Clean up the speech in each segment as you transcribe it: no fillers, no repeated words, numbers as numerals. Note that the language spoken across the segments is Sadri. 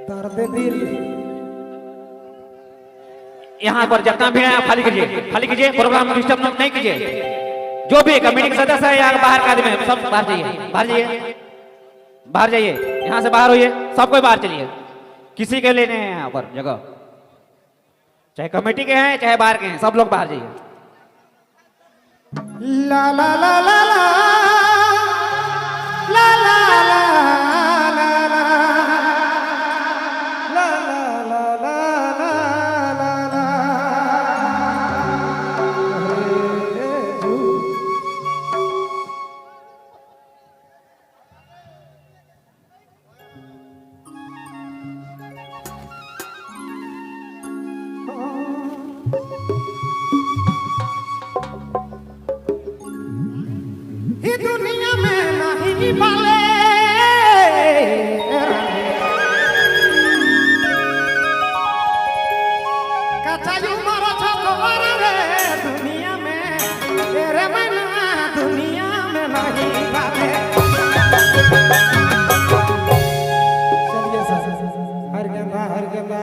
दर्द दिल। यहाँ पर जितना भी है, खाली कीजिए, खाली कीजिए। प्रोग्राम डिस्टर्ब नहीं कीजिए। जो भी कमेटी के सदस्य है यहाँ, बाहर का आदमी है, सब बाहर जाइए, बाहर जाइए, बाहर जाइए। यहाँ से बाहर होइए, सब कोई बाहर चलिए। किसी के लिए नहीं है यहाँ पर जगह, चाहे कमेटी के हैं, चाहे बाहर के हैं, सब लोग बाहर जाइए। ला ला ला ला ला ला ला ला ला ला ला ला ला ला ला ला रे जू। ही दुनिया में नहीं पाले, कच्चा उमर छोकरा रे, दुनिया में तेरे मैना, दुनिया में नहीं पाले। चलिए सर, हर गेंदा, हर गेंदा।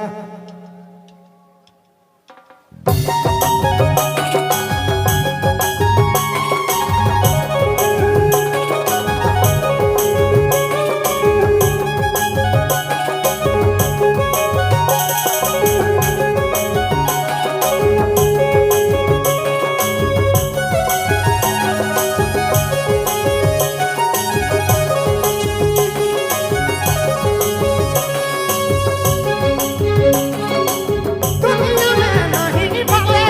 दुनिया में नहीं पाले,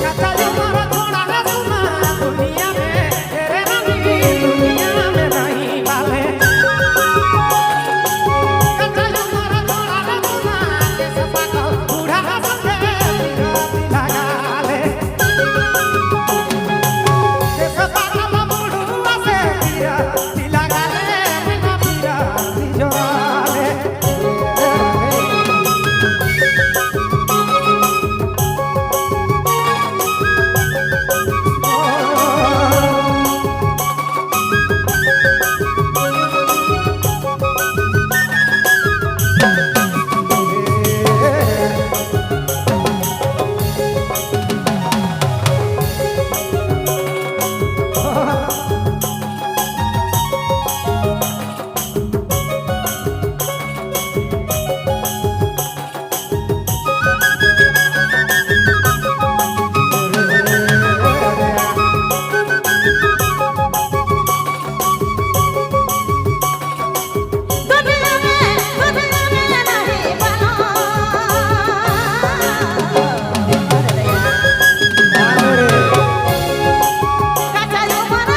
कच्चा उमर थोड़ा है सुना, दुनिया में तेरे नहीं, दुनिया में नहीं पाले। कच्चा उमर थोड़ा है सुना, कैसे पागल बूढ़ा समझे लगा ले, कैसे पागल बूढ़ा से पीरा लगा ले, मैंने पीरा जोड़ा ले। दुनिया में, दुनिया में नहीं बना। कच्चा उमर।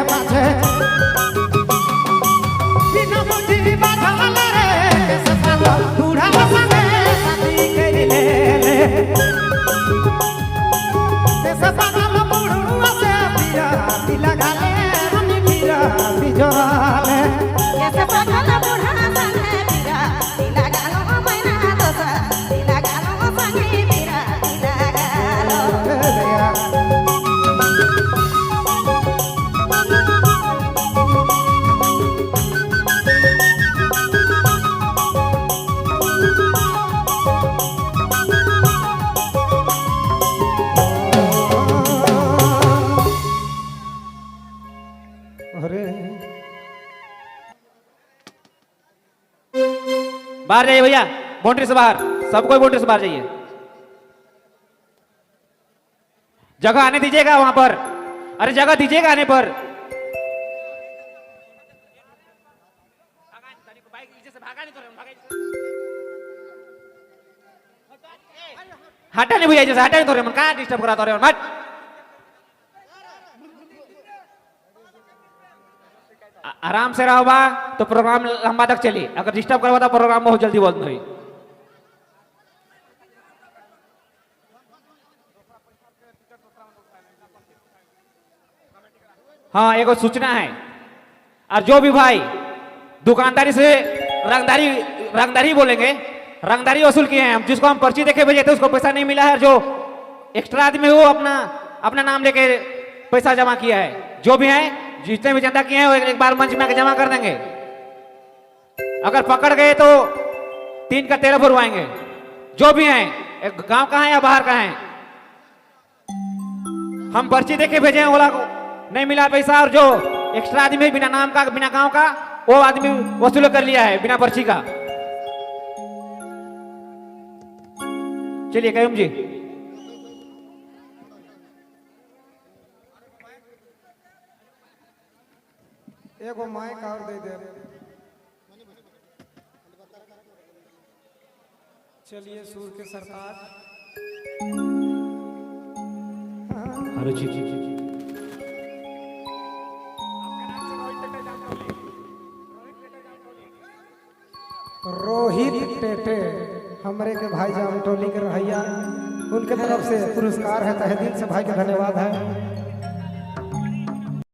पाछे बिना बुद्धि बाधल रे से पागल बूढ़ा संगे शादी कर ले ले से पागल बूढ़ा से पीरा दिला गाले रानी पीरा बिजोराले कैसे पागल बूढ़ा संगे पीरा दिला गालो मैना दोसा दिला गालो संगे पीरा दिला गालो। अरे बाहर जाइए भैया, बाउंड्री से बाहर, सबको बाउंड्री से बाहर जाइए। जगह आने दीजिएगा वहां पर, अरे जगह दीजिएगा आने पर। हटा नहीं भैया, जैसे हटा नहीं तो रे मन कहाँ डिस्टर्ब करा तो रे मत। आराम से रहो बा तो प्रोग्राम लंबा तक चली, अगर डिस्टर्ब करवा तो प्रोग्राम बहुत जल्दी बंद हुई। हाँ एगो सूचना है, और जो भी भाई दुकानदारी से रंगदारी रंगदारी बोलेंगे, रंगदारी वसूल किए हैं हम, जिसको हम पर्ची देखे भेजे थे उसको पैसा नहीं मिला है, और जो एक्स्ट्रा आदमी है वो अपना अपना नाम लेके पैसा जमा किया है। जो भी है जितने भी चंदा किए हैं वो एक बार मंच में आके जमा कर देंगे। अगर पकड़ गए तो 3 का 13 भरवाएंगे। जो भी हैं, एक गांव का है या बाहर का है, हम पर्ची देके भेजे हैं ओला को नहीं मिला पैसा, और जो एक्स्ट्रा आदमी है बिना नाम का बिना गांव का वो आदमी वसूल कर लिया है बिना पर्ची का। चलिए कयूम जी, एगो माइक और दे दे। चलिए सूर के सरताज। हेलो जी, रोहित टेटे हमरे के भाई जामटोली के रहैया, उनके तरफ से पुरस्कार है, तहे दिल से भाई के धन्यवाद है।